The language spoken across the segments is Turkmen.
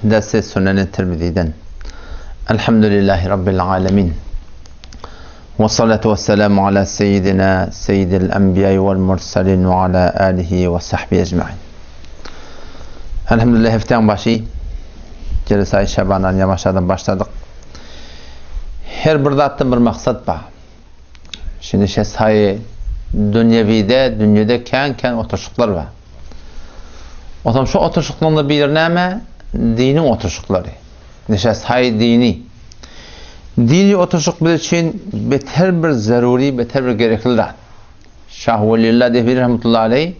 Dersi Sünen-i Tirmizi'den. Elhamdülillahi Rabbil alemin. Ve salatu ve selamu ala seyyidina seyyidil enbiya vel mursalin ve ala alihi ve sahbihi ecmain. Elhamdülillah hepten başı Celesay Şaban'dan yavaşladan başladık. Her bir zatdan bir maksat bar. Şimdi şesayı dünyevide, dünyada kän kän oturşuklar var. Otam şu oturşuklarında bir näme? Diniň oturşuklary. Neşeshay dini. Dini oturşuk biz üçin beter bir zeruri, beter bir gerekli zat. Şah Velillah Dehbi rahmetullahi aleyh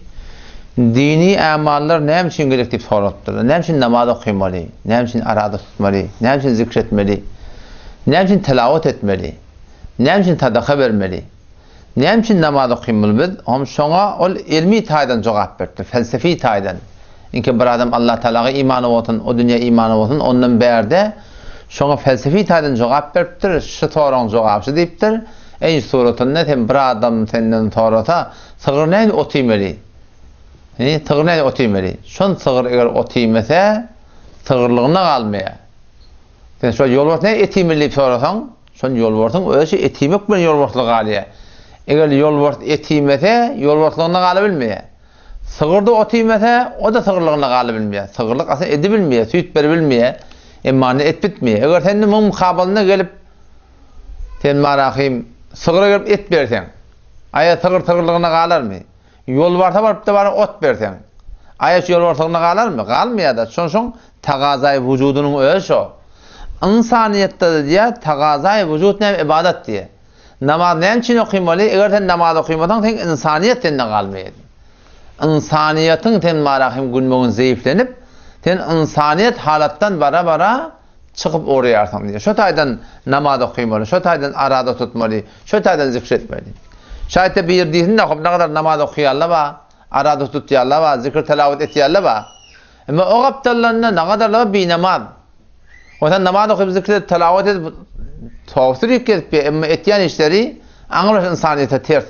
dini amallar näme üçin gerek diýip soralypdyr. Näme üçin namaz okuymaly? Näme üçin arada tutmaly? Näme üçin zikretmeli? Näme üçin tilawat etmeli? Näme üçin sadaka bermeli? Näme üçin namaz okymyly biz? Hom şoňa ol ilmi taýdan jogap beripdir, felsefi taýdan. Inki bir adam Allah Tagalaga imany bolsun, o dünýä imany bolsun, ondan bärde şoňa felsefi taýdan jogap beripdir, şu soragyň jogaby şu diýipdir. Eý suratynda sen bir adam senden sorasa, sygyr näme ot iýmeli? He, sygyr näme ot iýmeli? Şon sygyr eger ot iýmese, sygyrlygyna galmaýar. Sen şol ýolbars näme et iýmeli diýip sorasaň, Şol ýolbarsyň özi et iýmek bilen ýolbarslyga galýar. Eger ýolbars et iýmese, ýolbarslygyna galabilmeýär. Sygyr-da ot iýmese, o-da sygyrlygyna galabilmeýär. Sygyrlyk aslynda edibilmeýär, süýt beribilmeýär, emma onda et bitmeýär. Eger sen muň mukabalynda gelip, sen marahym sygyra gelip et berseň, aýa sygyr sygyrlygyna galarmy? Ýolbarsa baryp-da bara ot berseň, aýa şu ýolbarslygyna galarmy? Galmaýar-da. Şonsoň tagazaý wujudynyň özi şo. Ynsanyýetde-de diýýär, tagazaý wujud näme ybadat diýýär. Namaz näme üçin okymaly? Eger sen namaz okymasaň, seň ynsanyýet sende galmaýar. Ynsanyýetiň sen marahym günbe-gün zeýiflenip, sen ynsanyýet halatdan bara-bara çykyp ugraýarsyň diýýär. Şo taýdan namaz okymaly, şo taýdan araza tutmaly, şo taýdan zikr etmeli. Şaýatda bir diýsin-de, hop, nagadar namaz okaýarlar bar, araza tutýarlar bar, zikr telawat etýärler bar. Emma o gapdallarynda nagadarlar binamaz. O sen namaz okyp, zikr edip, telawat edip, towsur ýük gezip, emma etýän işleri aňrybaş ynsanyýete ters.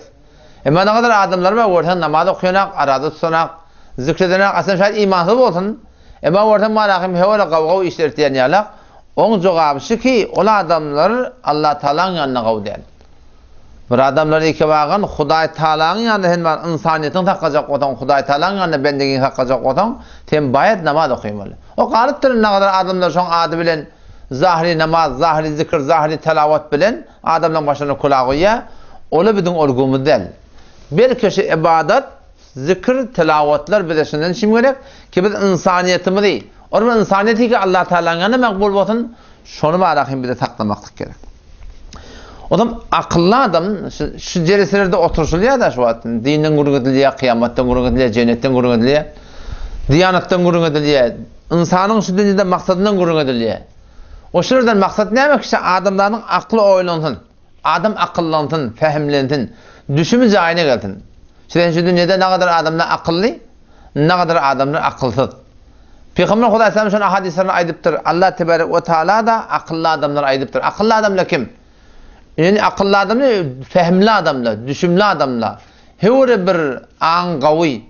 Emma nagadar adamlar bar, görseň namaz okaýanak, araza tutanak, zikr edenak, aslynda şaýat imansyz bolsun, Emma görseň Malahym hewele gaw-gaw işler etýän ýalak, oň jogaby şu ki, ol adamlar Allah Tagalaň ýanynda gawy däl. Bir adamlar eke bagan Hudaý Tagalaň ýanynda sen bar ynsanyýetiňi saklajak bolsaň, Hudaý Tagalaň ýanynda bendigiňi saklajak bolsaň, sen baýat namaz okymaly. O galypdyr nagadar adamlar şoň ady bilen zahyry namaz, zahyry zikir, zahyry telawat bilen adamlaň başyna kula goýýar. Ola biziň olgumyz däl. Belki şu ybadat Zikr, tilawatlar bize şundan üçin gerek, ki biz ynsanyýetimizi, ol bir ynsanyýeti ki Allah Tagalaň ýanynda makbul bolsun, şony bara hem bize saklamaklyk gerek. O zaman akylly adam şu, şu jeleselerde oturşylýar da şu wagt. Dinden gürrüň edilýär, kyýamatdan gürrüň edilýär, jennetden gürrüň edilýär. Diýanatdan gürrüň edilýär. Ynsanyň şu dünýede maksadyndan gürrüň edilýär. O şulardan maksat näme? Kişi adamlaryň akly oýlansyn. Adam akyllansyn, pähimlensin, düşümi jaýyna gelsin. Sen şu dünýede nagadar adamlar akylly, nagadar adamlar akylsyz. Pygamber Hudaý sallam şony hadyslarynda aýdypdyr. Allah tebarek we taala da akylly adamlar aýdypdyr. Akylly adamlar kim? Ýani akylly adamlar pähimli adamlar, düşümli adamlar. Höwre bir aň gawy,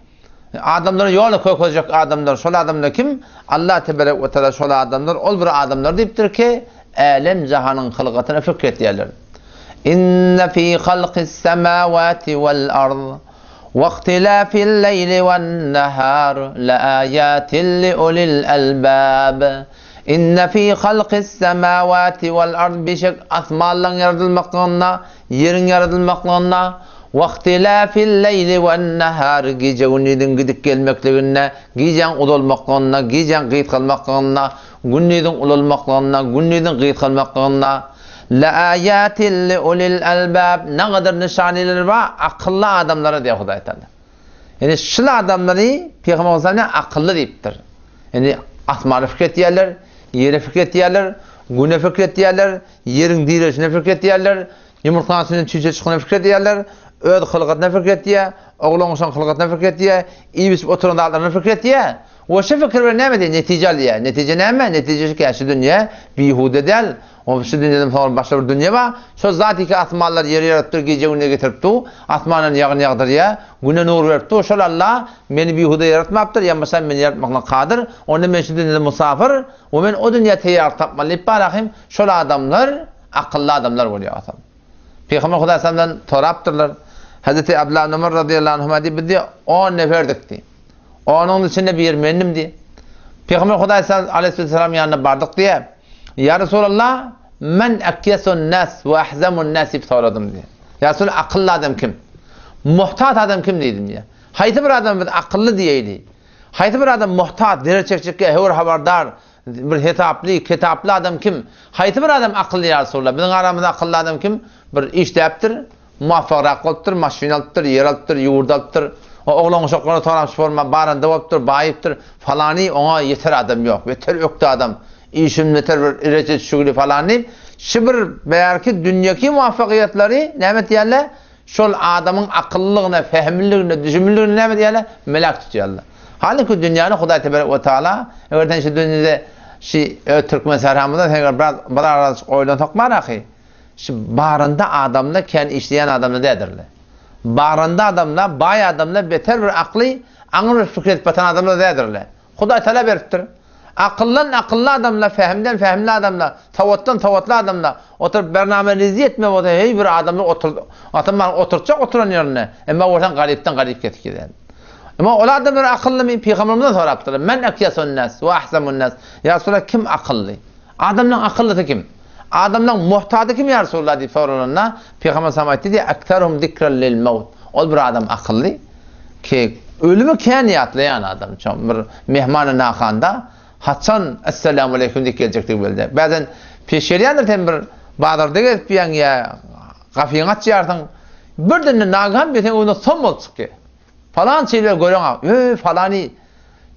Adamlara ýoly kökezjek adamlar, şol adamlar kim? Allah teberek we teala şol adamlar, ol bir adamlar diýipdir ki, älem-jahanyň hylgatyna fikr etýärler. Inne fi halkis semawati wal ard we ihtilafil leýli wen nahar la ayatin li ulil albab. Inne fi halkis semawati wal ard bişek asmanlaryň ýaradylmaklygynda Ýeriň ýaradylmaklygynda, wahtilafil-leýli wen-nahar, gije-gündiziň gidip gelmekliginde, gijäň uzalmaklygynda, gijäň gysgalmaklygynda, gündiziň ulalmaklygynda, gündiziň gysgalmaklygynda, le-aýatin li-ulil-albab, nagadar nyşanylar bar akylly adamlara diýýär Hudaý Tagala. Ýani şul adamlary Pygamber Aleyhisselam akylly diýipdir. Ýani asmana pikir etýärler, ýere pikir etýärler, güne pikir etýärler, Ýeriň direlişine pikir etýärler, ýumurtganyň içinden çüýşe çykanyna pikir edýärler, öz hylgatyna pikir etýär, oglan-uşagyň hylgatyna pikir etýär, iýip-içip oturan zatlaryna pikir etýär. We şu fikir bilen näme edýär? Netije alýar. Netije näme? Netije şu ki, şu dünýä bihuda däl. O şu dünýeden soňra başga bir dünýe bar. Şo zat iki asmanlary ýeri ýaratypdyr, gije-gündiz getirip dur. Asmandan ýagyn ýagdyrýar, Güne nur berip dur. Şol Alla meni bihuda ýaratmapdyr, ýa meni ýaratmaklyga kadyr. Onda men şu dünýede musafyr we men o dünýä teýýarlyk tapmaly diýip bar ahym. Şol adamlar akylly adamlar bolýar asam. Pygamber Hudaý sallam sorapdyrlar. Hazreti Abdullah ibn Umar razyýallahu anhuma diýip biz diýip on neferdik diýip. Onuň içinde bir mendim diýip. Pygamber Hudaý aleyhisselam ýanyna bardyk diýip. Ýa Resulallah, men akyasun nas we ahzamun nas diýip soradym diýip. Ýa Resulallah, akylly adam kim? Muhtat adam kim diýdim diýip. Haýsy bir adam biz akylly diýeýli? Haýsy bir adam muhtat, zerer çekjekge höwür habardar, Bir hesaply, kitaply adam kim? Haýsy bir adam akylly ýa Resulallah? Biziň aramyzda akylly adam kim? Bir işläpdir, muwaffagrak bolupdyr, maşyn alypdyr, ýer alypdyr, ýurt alypdyr. O oglan-uşaklara soram şu forma baranda bolupdyr, baýypdyr. Falany oňa ýeter adam ýok. Beter ökde adam. Işim beter bir ireçe düşügli falan diýip, şu bir bärki dünýeki muwaffagyýetlary näme etýärler? Şol adamyň akyllylygyna, fehimliligine, düşümliligine näme diýýärler? Melek tutýarlar. Halynki dünýäni Hudaý teberek we taala, eger sen şu dünýede şu öz türkmen sähramyzda sen eger biraz bir azajyk oýlansak bar ahy, şu barynda adamlar kän işleýän adamlar däldirler. Barynda adamlar, baý adamlar beter bir akly, aňry bir pikir edip batan adamlar däldirler. Hudaý tala beripdir. Akyldan akylly adamlar, fehimden fehimli adamlar, sowatdan sowatly adamlar oturyp bername rizi etme bolsa heý bir adamlar otur atam bar oturtjak oturan ýerinde. Emma görseň garypdan garyp kesip giden. Emma ol adamlar akyllymy? Pygamberimiz sorapdyr. Men akyasun nas we ahsamun nas. Ýa Resulallah kim akylly? Adamlaryň akyllysy kim? Adamlaryň muhtady kim ýa Resulallah diýip soralanda Pygamber sallam aýtdy diýe aktaruhum zikran lil maut. Ol bir adam akylly ki ölümi kän ýatlaýan adam. Şo bir mehmany nakanda haçan esselamu aleýkum diýip geljekdigi belli däl. Bäzen peş gelýändir sen bir bazarda gezip ýaň ýa gapyňy açýarsyň. Birden-de nagan bir seň öňüňde som bolup çykýar. Falan şeýle göreň, öý falany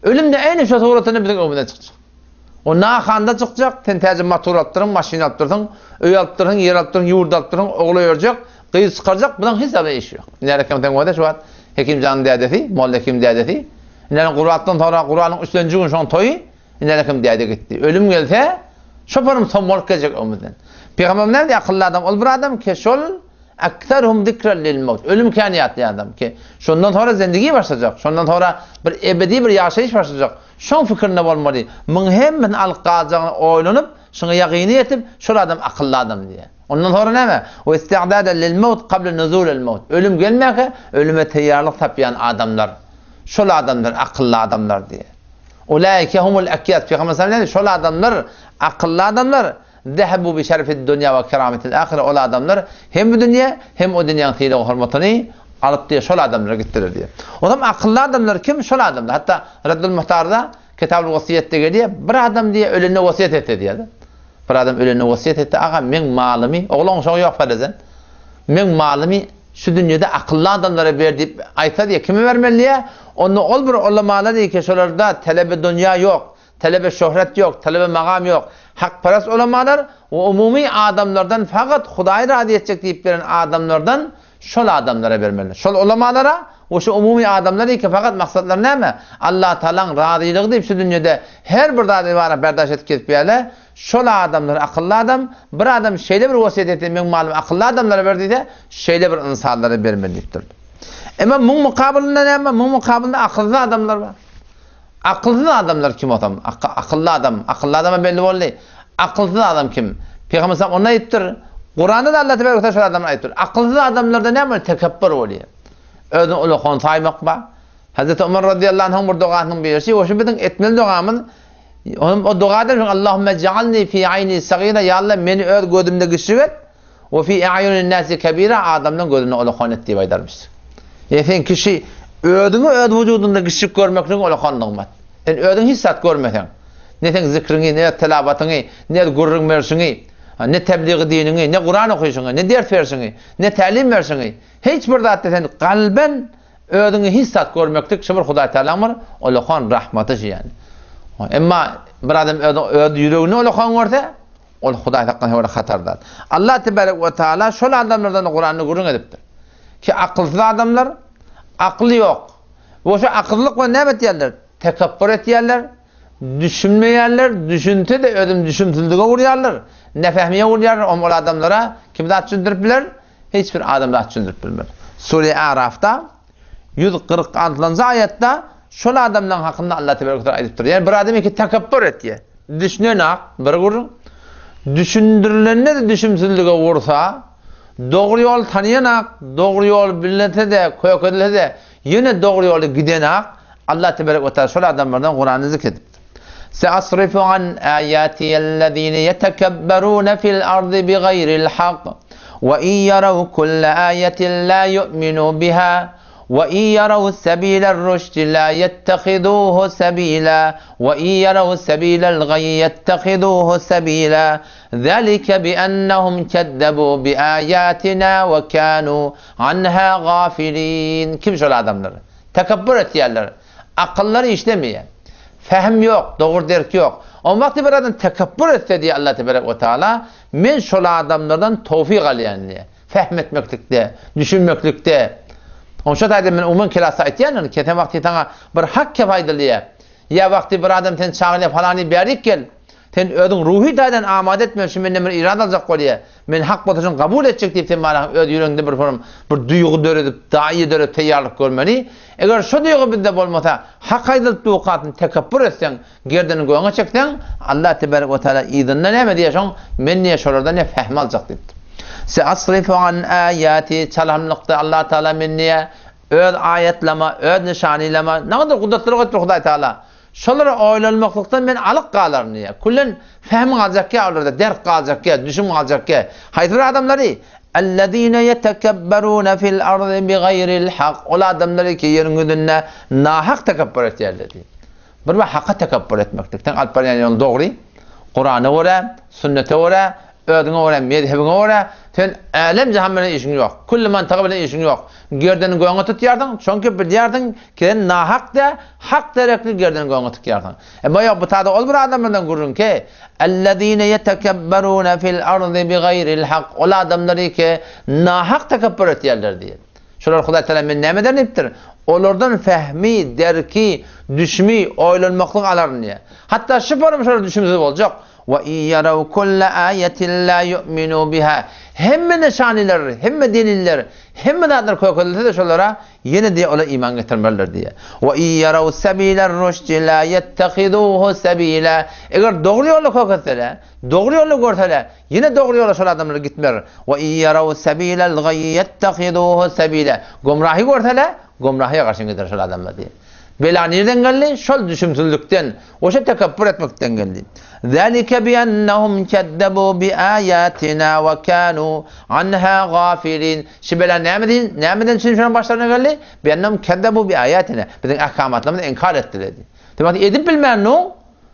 ölüm-de äýni şo suratynda biziň öňümizden çykjak. O nahanda çykjak, sen täze motor alypdyrsyň, maşyn alypdyrsyň, öý alypdyrsyň, ýer alypdyrsyň, ýurt alypdyrsyň, ogul öýerjek, gyz çykarjak, bunuň hiç zada işi ýok. Iner ekem seň öde şu wagt Hekimjanyň dädesi, Molla Hekim dädesi. Iner Gurbatdan soňra Guranyň üçlenji gün şoň toýy, iner ekem däde gitdi. Ölüm gelse, şoparym som bolup geljek öňümizden. Pygamberimiz näme diýýär, akylly adam ol bir adam ki şol Ekserhum zikren lil mewt. Ölüm kän ýatlaýan adam ki, şondan soňra zendigi başlajak, şondan soňra bir ebedi bir ýaşaýyş başlajak. Şoň pikirinde bolmaly. Muň hemmesini alyp galjagyny oýlanyp, şuňa ýagyny ýetip, şol adam akylly adam diýýär. Ondan soňra näme? We isti'daden lil mewt qabla nuzulil mewt. Ölüm gelmäkä, ölüme teýýarlyk tapýan adamlar. Şol adamlar akylly adamlar diýýär. Ulaike humul ekýas. Pygamber sallallahu aleyhi ve sellem şol adamlar akylly adamlar. Zehebu bi şerefid dunýa we kerametil ahire ol adamlar hem bu dünýe hem o dünýäň sylag hormatyny alyp diýe şol adamlara gitdiler diýe. Onam akylly adamlar kim şol adamlar. Hatda Reddul Muhtarda Kitabul Wasiýetde gelýär bir adam diýe ölende wasiýet etse diýe. Bir adam ölende wasiýet etse aga meň malymy oglan uşagy ýok farezen. Meň malymy şu dünýede akylly adamlara ber diýip aýtsa diýe kime bermeli diýe. Onda ol bir ulamalar diýe ki şolarda telebe dunýa ýok. Talebe şöhret ýok, talebe magam ýok. Hakparast ulamalar we umumy adamlardan fakat Hudaýy razy etjek diýip beren adamlardan şol adamlara bermeli. Şol ulamalara we şu umumy adamlar ýeke fakat maksatlary näme? Allatagalaň razylygy diýip şu dünýede her bir zady bara berdaş edip gezip ýärler. Şol adamlar akylly adam. Bir adam şeýle bir wesýet etse meň malymy akylly adamlara ber diýse şeýle bir ynsanlara bermeli diýipdir. Emma muň mukabylynda näme? Muň mukabylynda akylsyz adamlar bar. Akylsyz adamlar kim otam? Akylly adam, akylly adama belli boldy. Akylsyz adam kim? Pygamber sallam onda aýypdyr. Kuranda-da Allah tebarek we şol adamlar aýypdyr. Akylsyz adamlarda näme bolýar? Tekepbür bolýar. Özüni ulakan saýmak bar. Hazreti Omar radiyallahu anhuň bir dogasynyň birisi, o şu biziň etmeli dogamyz. Onuň o dogada şu Allahumma ja'alni fi ayni sagira ya Allah meni öz gözümde kiçijik et. We fi a'yunin nasi kebira adamlaryň gözünde ulakan et diýip aýdarmyş. Ýa sen kişi özüňi öz wujudynda kiçijik görmekligiň ulakan nygmat. Sen özüň hiç zat görmeseň, ne seň zikriňi, ne öz telawatyňy, ne öz gürrüň berşiňi, ne tebligi diniňi, ne Kuran okyşyňy, ne ders berşiňi, ne tälim berşiňi, hiç bir zatda sen kalben özüňi hiç zat görmeklik şu bir Hudaý Tagalaň bir ulakan rahmaty şu ýani. Emma bir adam öz öz ýüregini ulakan görse, Ol Hudaý saklasyn bir hatar zat. Allah tebarek we taala şol adamlardan Kuranda gürrüň edipdir. Ki akylsyz adamlar, akly ýok. We şu akyllyk bilen näme etýärler? Tekepbur etýärler, düşünmeýärler, düşünse-de özüni düşümsizlige urýarlar, näpähmiýe urýarlar, oňa ol adamlara kim zat düşündirip biler? Hiç bir adam zat düşündirip bilmez. Sure Arafda 146-njy aýatda şol adamlaryň hakynda Allah tebarek we taala aýdypdyr. Ýani bir adam iki tekepbur etýär. Düşünenak bir gürrüň. Düşündirilende-de düşümsizlige ursa, dogry ýoly tanaýanak, dogry ýol bilinse-de, kökedilse-de, ýene dogry ýoly gidenak, Allah tebarek we taala şol adamlardan Kuranda zikr edipdir. Seasrifu an aýatiyellezine ýetekebberune fil ardy bigaýril hak we in ýaraw kulle aýatin la ýu'minu biha we in ýaraw sebilel rüşdi la ýettehiduhu sebila we in ýaraw sebilel gaýy ýettehiduhu sebila zalike biennehum kezzebu biaýatina we kanu anha gafilin Kim şol adamlar? Tekepbür etýärler. Akyllary işlemeýär. Fähm ýok, dogry derk ýok. O wagty bir adam tekepbür etse diýýär Allah tebarek we taala, men şol adamlardan towfyk alýan diýýär. Fähm etmeklikde, düşünmeklikde. Oň şo taýda men umuman klasda aýtýan, kesen wagty saňa bir hak gep aýdylýar. Ýa wagty bir adam seni çagyrýar falany bärik gel. Sen özüň ruhy taýdan amada etme, şu menden bir irad aljak bolýar. Men hak bolsa şuny kabul etjek diýip sen bana öz ýüregiňde bir forum, bir duýgy döredip, daýy döredip teýýarlyk görmeli. Eger şo duýgy bizde bolmasa, hak aýdylyp dukasyny tekepbür etseň, gerdeni göňe çekseň, Allah tebarek we taala yzynda näme diýýär şoň, men diýýär şolardan diýýär fähm aljak diýipdir. Seasrifu an aýati çalamlykda Allah taala men diýýär öz aýatlama, öz nyşanylama, nägadar gudratlylyk etipdir Hudaý taala. Şolara oýlanmaklykdan men alyk galaryn diýýär. Küllen fähm galjak ýa olarda derk galjak ýa, düşüm galjak ýa. Haýsy bir adamlary? Ellezine ýetekebberune fil ardy bigaýril hak. Ol adamlary ki ýeriň ýüzünde nahak tekepbür etýärler diýýär. Bir bir haka tekepbür etmeklik. Sen alyp barýan ýoluň dogry. Kurana görä, sünnete görä, özüňe görä, mezhebiňe görä, sen älem jahan bilen işiň ýok. Külli mantygy bilen işiň ýok. Gerdeni göňe tutýarsyň, çünki bilýärsiň ki sen nahak dä, hak derekli gerdeni göňe tutýarsyň. Emma ýok, bu tada ol bir adamlardan gürrüň ki, Ellezine ýetekebberune fil ardy bigaýril hak, ol adamlary ki, nahak tekepbür etýärler diýip. Şolar Hudaý Tagala men näme ederin diýipdir? Olardan fehmi, derki, düşümi, oýlanmaklygy alaryn diýýär. Hatda şu forum şolar düşümsiz boljak. Wa in ýaraw kulla aýatin la ýu'minu biha. Hemme nyşanylar, hemme deliller, hemme zatlar kökezilse-de şolara ýene diýýär olar iman getirmerler diýýär. Wa in ýaraw sebiler ruşdi la ýettehizuhu sebila. Eger dogry ýoly kökezseler, dogry ýoly görseler, ýene dogry ýola şol adamlar gitmer. Wa in ýaraw sebilel gaýy ýettehizuhu sebila. Gomrahy görseler, gomrahyýa garşy gider şol adamlar diýýär. Bela nirden geldi? Şol düşümsizlikden, oşa tekepbür etmekden geldi. Zalike biennehum kezzebu biaýatina we kanu anha gafilin. Şu bela näme diýin? Nämeden üçin şonuň başlaryna geldi? Biennehum kezzebu biaýatina. Biziň ahkamatlarymyzy inkar etdiler diýdi. Demek edip bilmän nu?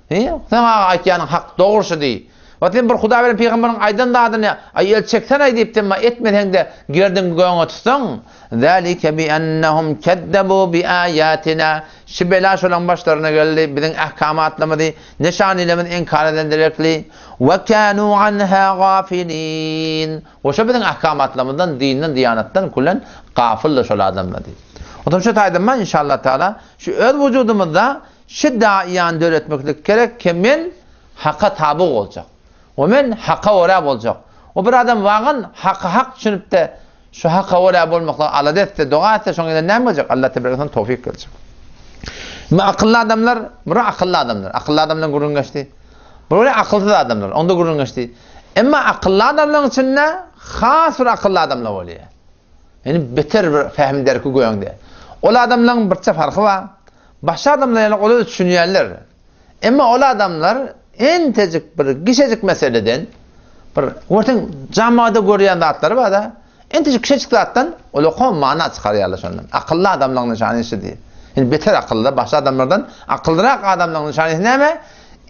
He? Sen aýtýanyň hak, dogry şu diý. Wa sen bir Hudaý bilen pygamberiň aýdan zadyny aý el çeksen aý diýip sen etmeseň-de gerdiň göňe tutsaň, zalike bi ennehum kezzebu bi aýatina. Şu bela şolaň başlaryna geldi, biziň ahkamatlarymyzy, nyşanylarymyzy inkar eden derekli. Wa kanu anha gafilin. We şo biziň ahkamatlarymyzdan, dinden, diýanatdan külen gafyldy şol adamlar diýip. Otam şu taýdan men inşallah taala şu öz wujudymyzda şu daýany döretmeklik gerek ki men Haka taby boljak. We men Haka görä boljak. We bir adam wagan Haky hak düşünip-de, şu Haka görä bolmaklygy alada etse, doga etse, şoň elinden näme geljek? Allah tebarek we towfyk berjek. Indi akylly adamlar, bular akylly adamlar. Akylly adamdan gürrüň geçdi. Bular akylsyz adamlar, onda gürrüň geçdi. Emma akylly adamlaryň içinde has bir akylly adamlar bolýar. Ýani beter bir fähm derki göňde. Ol adamlaryň birçe farky bar. Başga adamlar ýaly olar düşünýärler. Emma ol adamlar entejik bir kişejik meseleden bir görseň jamada görýän zatlary bar-da, entejik kişejik zatdan ulaka mana çykarýarlar şondan. Akylly adamlaryň nyşany şu diýip. Indi beter akylly, başga adamlardan akyllyrak adamlaryň nyşany näme?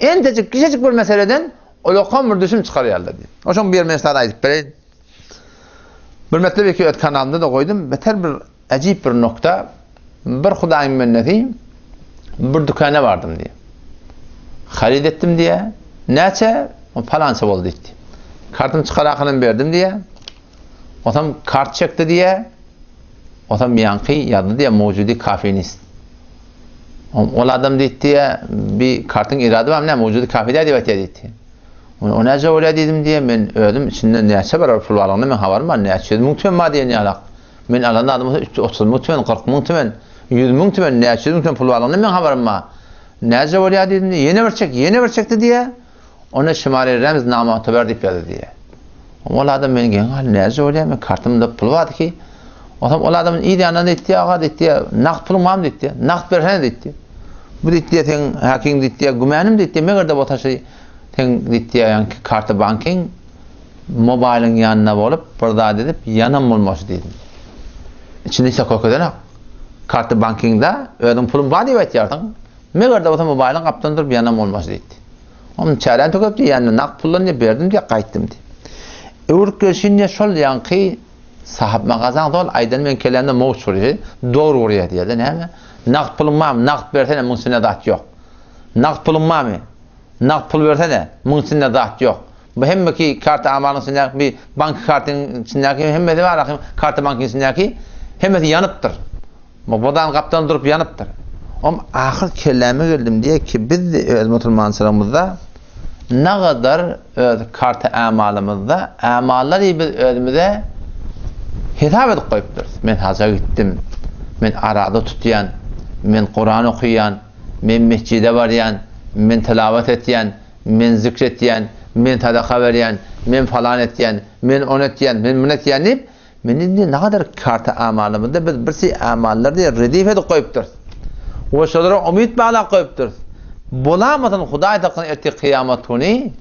Entejik kişejik bir meseleden ulaka bir düşüm çykarýarlar diýip. Oşoň bir men sana aýdyp bereýin. Bir metlep iki öz kanalymda-da goýdum. Beter bir Äjip bir nokta, bir Hudaýyň bendesi bir dükana bardym diýýär. Haryt etdim diýýär. Näçe? O palança boldy diýdi. Kartymy çykarakynam berdim diýýär. Osam kart çekdi diýýär. Osam ýaňky ýazdy diýýär, mowjudy kafinist. Ol adam diýdi, bi kartyň irady barmy näme, mowjudy kafi däl diýip aýtýar diýdi. O näce bolýar diýdim diýe, men özüm içinde näçe barar pul barlygyna men habarym bar, näçe ýüz müň tümen bar diýen ýalak. Men alan zadym bolsa 330 müň tümen, 40 müň tümen, 100 müň tümen, näçe ýüz müň tümen pul barlygyna men habarym bar. Näce bolýar diýdim diýe, ýene bir çek, ýene bir çekdi diýe. Onda şumary remz namagtaber diýip ýazdy diýe. Ol adam men geň galdy, näce bolýar, men kartymda pul bardy ki. Onsoň ol adam yz ýanyndan diýdi, aga diýdi, nagt puluň barmy diýdi, nagt bersene diýdi. Bu diýdi, seň häkiň diýdi, gümänim diýdi, meger-de bolsa şu seň diýdi, ýaňky karty bankyň mobaýlyň ýanynda bolup, bir zat edip, ýanan bolmasy diýdim. Içinde hiç zat görkezenok. Karty bankyňda özüň puluň bar diýip aýtýarsyň. Meger-de bolsa mobaýlyň gapdalynda durup ýanan bolmasy diýdi. Onuň çäräni töküp diýýär, ýa nagt puldan diýip berdim diýip gaýtdym diýip. Öwrüp gelşin diýýär, şol ýaňky sahyp magazaň zol aýdan meň kellämde mowç urýar, dogry urýar diýýär-de, näme? Nagt puluň barmy? Nagt bersene, muň içinde zat ýok. Nagt puluň barmy? Nagt pul bersene, muň içinde zat ýok. Bu hemmeki karta amalyň içindäki, bir bank kartyň içindäki hemmesi bar, ahym karta bankyň içindäki hemmesi ýanypdyr. Mobadan gapdan durup ýanypdyr. Om ahyr kelläme geldim diýe ki biz öz musulmançylygymyzda nagadar öz karta ämalymyzda ämallary biz özümize hesap edip goýupdyrys. Men haja gitdim, men araza tutýan, men Kuran okaýan, men mesjide barýan, men tilawat etýän, men zikr etýän, men sadaka berýän, men falan etýän, men ony etýän, men muny etýän diýip Men indi nagadar karta amalymyzda biz bir şey amallary diýe redif edip goýupdyrys. We şolara umyt baglap goýupdyrys. Bolamasyn Hudaý saklasyn ertir kyýamat güni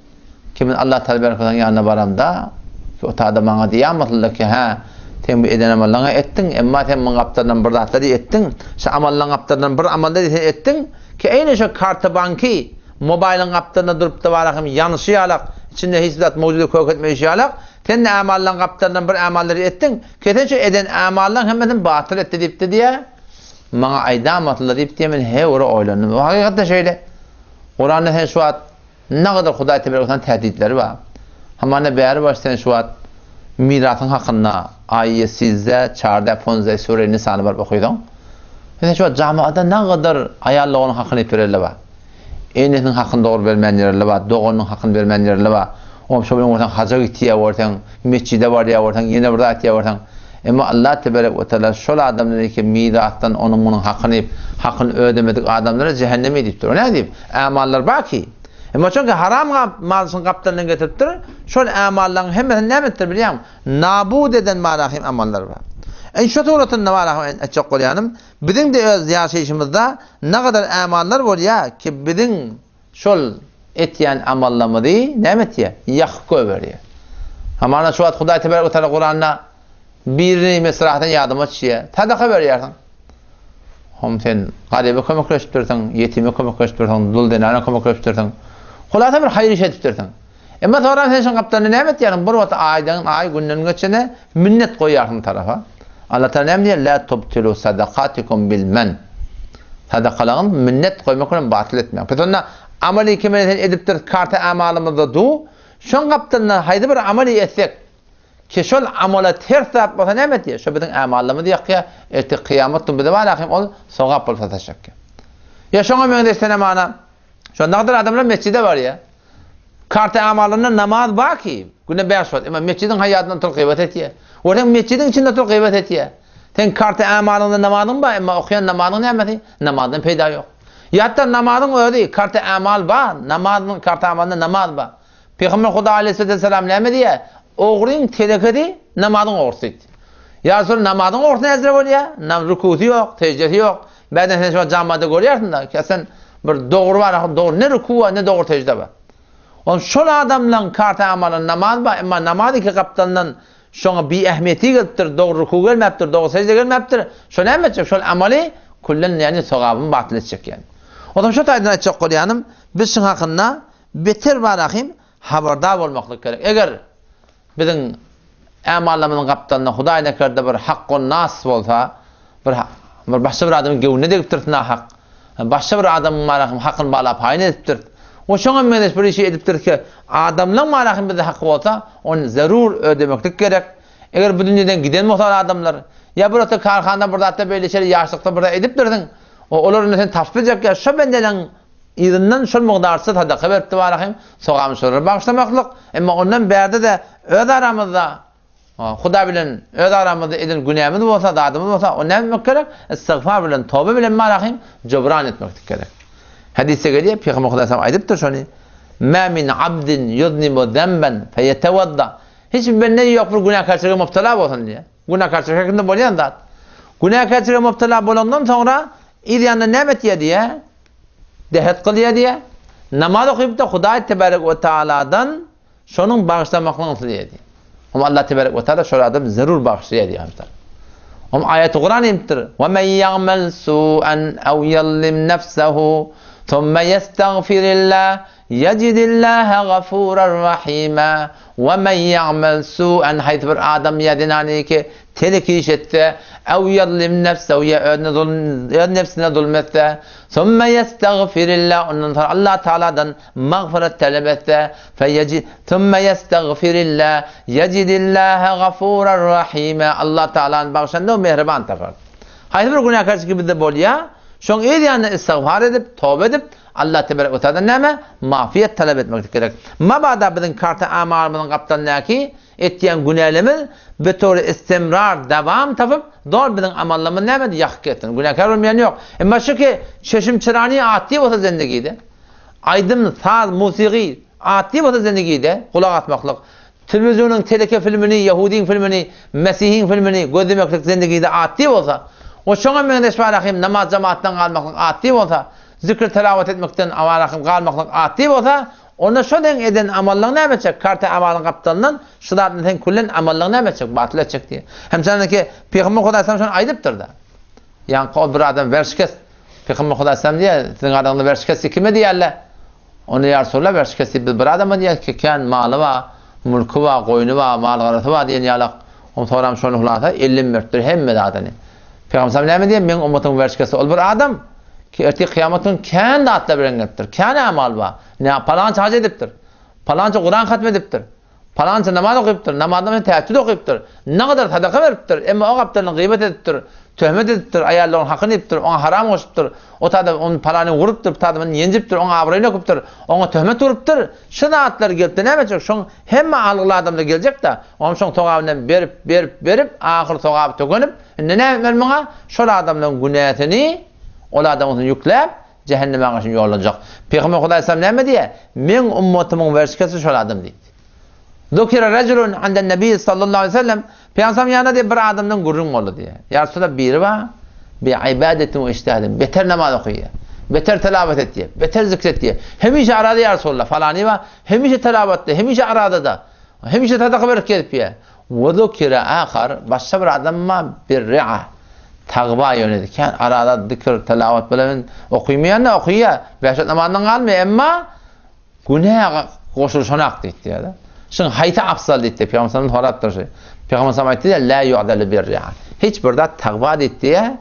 ki men Allah Taala ýanyna baramda ki o tada maňa diýýänmasynlar ki hä sen bu eden amallaňy etdiň emma sen muň gapdalyndan bir zatlary etdiň şu amallaň gapdalyndan bir amallary sen etdiň ki eýne şo karta banky mobaýlyň gapdalynda durupda barahym ýanyşy ýalak içinde hiç zat mowjudy kök etmeýşi ýalak Sen amallaň gapdalyndan bir amallary etdiň, kesen şu eden amallaň hemmesini batyl etdi diýipdi diýýär. Maňa aýdamasynlar diýip diýýär, men he ora oýlandym. O hakykatda şeýle. Kuranda sen şu wagt nagadar Hudaý teberek we tehditleri bar. Hamana bäri baş sen şu wagt mirasyň hakynda aýy sizde çarda ponze sure Nisany baryp okysaň. Sen şu wagt jamaada nagadar aýal doganyň hakyny edip bereli bar. Enesiniň hakyny dogry bermän ýerleri bar, doganynyň hakyny bermän ýerleri bar. Oňa şo bilen bolsaň haja gitýär bolsaň, mesjide barýar bolsaň, ýene bir zat etýär bolsaň. Emma Allah teberek we teala şol adamlary ki mirasdan onuň munuň hakyny iýip, hakyny ödemedik adamlara jähennem diýipdir. O näme diýip? Ämallar bar ki. Emma çünki haram mal şuň gapdalyndan getiripdir, şol ämallaryň hemmesini näme etdir bilýäňmi? Nabud eden marahim amallar bar. Indi şu suratynda marahim etjek bolýanym, Biziň-de öz ýaşaýşymyzda nagadar ämallar bolýar ki, biziň şol etýän amallarymyzy näme etýär? Ýakyp goýberýär. Hamana şu wagt Hudaý tebarek we taala Kuranda birini mesrahadan ýadyma düşýär. Sadaka berýärsiň. Hom sen garyba kömekleşipdirsiň, ýetime kömekleşipdirsiň, dul zenana kömekleşipdirsiň. Hulasa bir haýyr iş edipdirsiň. Emma soram sen şoň gapdalynda näme etýärsiň? Bir wagt aýdan aý, günden geçene minnet goýýarsyň tarapa. Allah Taala näme diýýär? La tubtilu sadakatikum bil men. Sadakalaryňyzy minnet goýmak bilen batyl etmäň. Pes onda amaly kimini sen edipdir karta amalymyzda du. Şoň gapdalynda haýsy bir amaly etsek ki şol amala ters zat bolsa näme etýär? Şo biziň amallarymyzy ýakýar. Ertir kyýamat gün bize bar ahim ol sogap bolup sataşjak. Ýa şoňa meňzeş senem ana Şonda adamlar mesjide barýar. Karty amalynda namaz bar ki, günde 5 wagt. Emma mesjidiň haýatynda oturyp gybat etýär. Görseň mesjidiň içinde oturyp gybat etýär. Sen karty amalynda namazyň bar, emma okaýan namazyň nämesi? Namazdan peýda ýok. Ýa-da namazyň özi karty amal bar, namazyň karty amalynda namaz bar. Pygamber Huda aleyhisselam näme diýýär? Ogryň terekesi namazyň ogrusy diýdi. Ýa Resul namazyň ogrusy näzire bolýar? Nam rukusy ýok, sejdesi ýok. Bäden sen şu jamada görýärsiň-de, sen bir dogry bar, dogry ne ruku bar, ne dogry sejde bar. On şol adamlaryň karta amaly namaz bar, emma namaz iki gapdalyndan şoňa bi ähmiýeti gelipdir, dogry ruku gelmäpdir, dogry sejde gelmäpdir. Şo näme etjek? Şol amaly küllen ýani sogabyny batyl etjek ýani. Onsoň şo taýdan aýtjak bolýanym, biz şuň hakynda beter barahym habardar bolmaklyk gerek. Eger biziň ämallarymyzyň gapdalynda Hudaý nekerde bir hakkon nas bolsa, bir bir başga bir adamyň göwnüne degipdir nahak. Başga bir adamyň marahym hakyny bala paýyny edipdir. O şoňa meňzeş bir işi edipdir ki, adamlaryň marahym bizde haky bolsa, ony zerur ödemeklik gerek. Eger bu dünýeden giden bolsa adamlar, ýa bir öte karhana bir zatda beýle şeýle ýaşlykda bir zat edipdirsiň, Olar indi seni tapyp biljek ýa şo bendeleň yzyndan şol mukdarça sadaka berip tabara hem sogabyny şolara bagyşlamaklyk. Emma ondan bärde-de öz aramyzda Hudaý bilen öz aramyzda eden günämiz bolsa, zadymyz bolsa, ony näme etmek gerek? Istigfar bilen, toba bilen marahym jobran etmeklik gerek. Hadysda gelýär, Pygamber Hudaý sallam aýdypdyr şony. Ma min abdin yuznibu zenben feyetewadda. Hiç bir bende ýok bir günäkärçilige mubtala bolsun diýýär. Günäkärçilik her kimde bolýan zat. Günäkärçilige mubtala bolandan soňra yz ýanynda näme etýär diýýär? Dehet kylýar diýýär. Namaz okyp-da Hudaý tebarek we taaladan Şonuň bagyşlamaklygyny isleýär diýýär. Hem Allah tebarek we taala şol adamy zerur bagyşlaýar diýýär hamsar. Hem aýaty Kuran inipdir. Ve men ya'mel su'an ew yallim nefsehu thumma yestagfirillah yecidillaha gafuran rahima. Ve men ya'mel su'an haýsy bir adam ýa zenany ki Telek iş etse, ew ýazlim nefsehu ýa özüne zulm, öz nebsine zulm etse, summe ýestagfirillah ondan soň Allah Tagaladan magfyrat talap etse, feýeji, summe ýestagfirillah, ýejidillaha gafuran rahima Allah Tagalany bagşanda we mähriban tapar. Haýsy bir günäkärçilik bizde bolýa, şoň yz ýanyna istigfar edip, toba edip, Allah tebarek we taaladan näme? Magfyrat talap etmeklik gerek. Mabada biziň karta amalymyzyň gapdalyndaky Etýän günälerimiz bitory istimrar, dawam tapyp, doly biziň amallarymyz näme edi, ýakyp ketsin. Günäkär bolmaýan ýok. Emma şu ki, çeşim çyrany atdy bolsa zendigide, aýdym, saz, musigy atdy bolsa zendigide, gulak asmaklyk, telewizonyň teleke filmini, ýahudyň filmini, mesihiň filmini gözlemeklik zendigide atdy bolsa, we şoňa meňzeş barahym namaz jemaatdan galmaklyk atdy bolsa, zikr telawat etmekden abarahym galmaklyk atdy bolsa, Onda şo seň eden amallaň näme etjek? Karta amalyň gapdalyndan şu zatny seň küllen amallaň näme etjek? Batyl etjek diýýär. Hem şonda-ki Pygamber Hudaý sallam şony aýdypdyr-da. Ýaňky ol bir adam werşikes. Pygamber Hudaý sallam diýýär, siziň araňyzda werşikes kime diýýärler? Onda ýa Resulallah werşikes diýip biz bir adama diýýäris ki, kän maly bar, mülki bar, goýny bar, mal-garasy bar diýen ýalak. Oň soram şony hulasa ellim beripdir hemme zadyny. Pygamber sallam näme diýýär? Meň ummatymyň werşikesi ol bir adam. Ki ertir kyýamat gün kän zatlar bilen gelipdir. Kän amal bar. Nä palança haj edipdir. Palança Kuran hatm edipdir. Palança namaz okypdyr. Namazdan soň täheccüd okypdyr. Nagadar sadaka beripdir. Emma o gapdalyndan gybat edipdir. Töhmet edipdir. Aýallaryň hakyny iýipdir. Oňa haram goşupdyr. O tada ony palany urupdyr, bu tada muny ýenjipdir, oň abraýyny öküpdir. Oňa töhmet urupdyr. Şu zatlar gelipde näme etjek? Şoň hemme algyly adamlar geljek-de, oňa şoň sogabyndan berip, berip, berip, ahyr sogaby tökenip, Indi näme etmeli muňa? Şol adamlaryň günäsini ol adamyň üstüne ýükläp, jähenneme garşy ýollanjak. Pygamber Hudaý aleyhisselam näme diýýär? Meň ummatymyň werşikesi şol adam diýdi. Zukira rejulun anden nebi sallallahu aleyhi ve sellem Pygamber ýanyna diýip bir adamdan gürrüň boldy diýýär. Ýa Resulallah biri bar, bi ibadetin we ijtihadin, beter namaz okaýar, beter tilawat etýär, beter zikr etýär. Hemişe arada ýa Resulallah falany bar, hemişe tilawatda, hemişe aradada, hemişe sadaka berip gezip ýör. We zukira ahar, başga bir adam bar, bir-ri'a, tagwa ýönedi. Kän arada zikir, tilawat bilen okymaýan-da okyýar, bäş wagt namazyndan galmaýar, emma günä goşulyşanak diýdi diýýär-de. Şuň haýsy afzal diýdi, Pygamber sallam sorapdyr şu. Pygamber sallam aýtdy diýýär, la yu'dalu bir-ri'a. Hiç bir zat tagwa diýdi diýýär,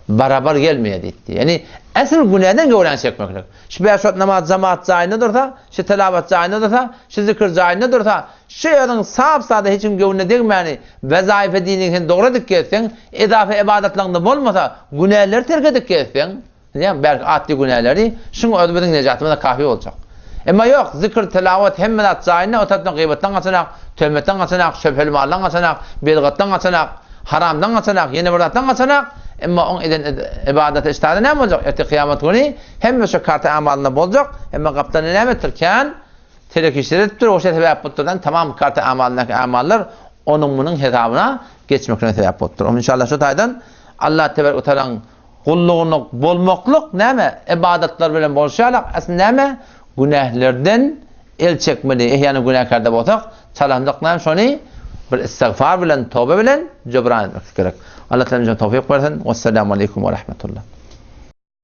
barabar gelmeýär diýdi. Ýagny esl günäden göwräňi çekmeklik. Şu bäş wagt namaz jemaat jaýynda dursa, şu tilawat jaýynda dursa, şu zikir jaýynda dursa, Şu özüň sap-sada hiç kimiň göwnüne degmäni wezaýyfa diniňi sen dogry edip gezseň, edafa ybadatlaryňda bolmasa, günäleri terk edip gezseň, diýýän, belki atly günäleri, şuň özi biziň nejatymyza kafi boljak. Emma ýok, zikr, tilawat, hemme zat jaýynda, o tarapdan gybatdan gaçanak, töhmetden gaçanak, şöbheli maldan gaçanak, bidgatdan gaçanak, haramdan gaçanak, ýene bir zatdan gaçanak, emma oň eden ybadaty iştady näme boljak? Ertir kyýamat güni hemme şu karta amalynda boljak, emma gapdalynda näme etdir? Kän Telek işler edipdir, oşa sebäp bolupdyrdan tamam karta amalyndaky amallar onuň munuň hesabyna geçmekine sebäp bolupdyr. Onuň inşallah şu taýdan Allah tebarek we taalaň gullugyny bolmaklyk näme? Ybadatlar bilen bolşy ýaly aslynda näme? Günählerden el çekmeli. Ehyana günäkärde bolsak, çalamdyk näme şony bir istigfar bilen, toba bilen jobran etmek gerek. Allah taala bize towfyk bersin. Wessalamu aleýkum we rahmetullah.